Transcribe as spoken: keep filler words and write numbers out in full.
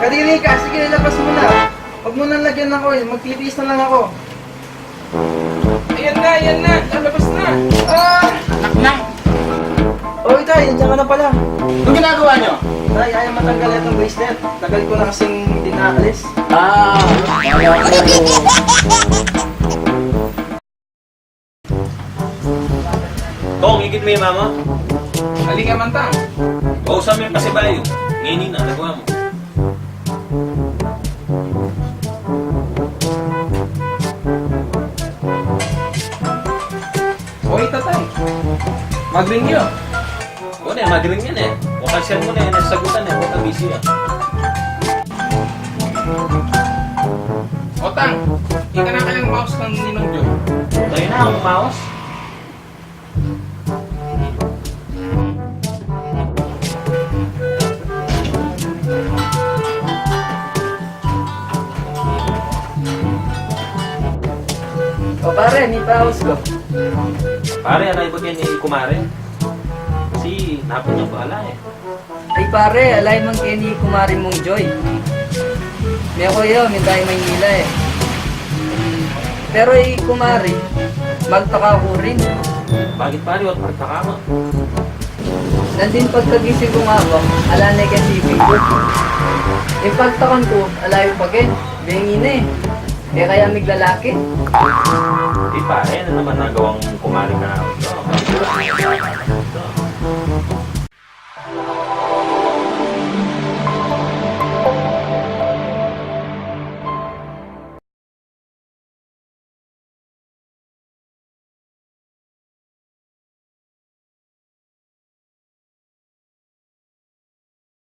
Kadiri ka, sige, ilabas mo na. Huwag mo nang lagyan ng oil, magtitiis na lang ako. Ayan na, ayan na, lalabas na. Ah! Anak lang. Oy, Tay, nandiyan ka na pala. Anong ginagawa niyo? Tay, ayaw matanggal itong bracelet. Tagal ko na kasing hindi naalis. Ah, Tong, ikit me mama. Ali ka man, Tang. Bausan me pasibayu. Ngeni na, nagawa mu. Oy, tatay. Magring yu. O ne, magring yan e. O, kasyan mu ne, nasagutan e. O, kabisi yan. O, Tang, ika na kayang mouse ng Ninong Joy. Tayo na, ang mouse. O pare, ni paus ko. Pare, alay ba keni kumare? Kasi napun niya pa ala e. Ay pare, alay man keni kumare mung Joy. Meko ya, minta i Maynila e. Pero i kumare, magtaka ku rin. Bakit pare, ot magtaka ka? Nandin pagkagising kung aga, ala ne keng T V ku. Ing pagtakan ku, ala yu pa keni, bengi ne. E kaya miglalaki? Di pare, nanu naman nagawang kumare kanaku?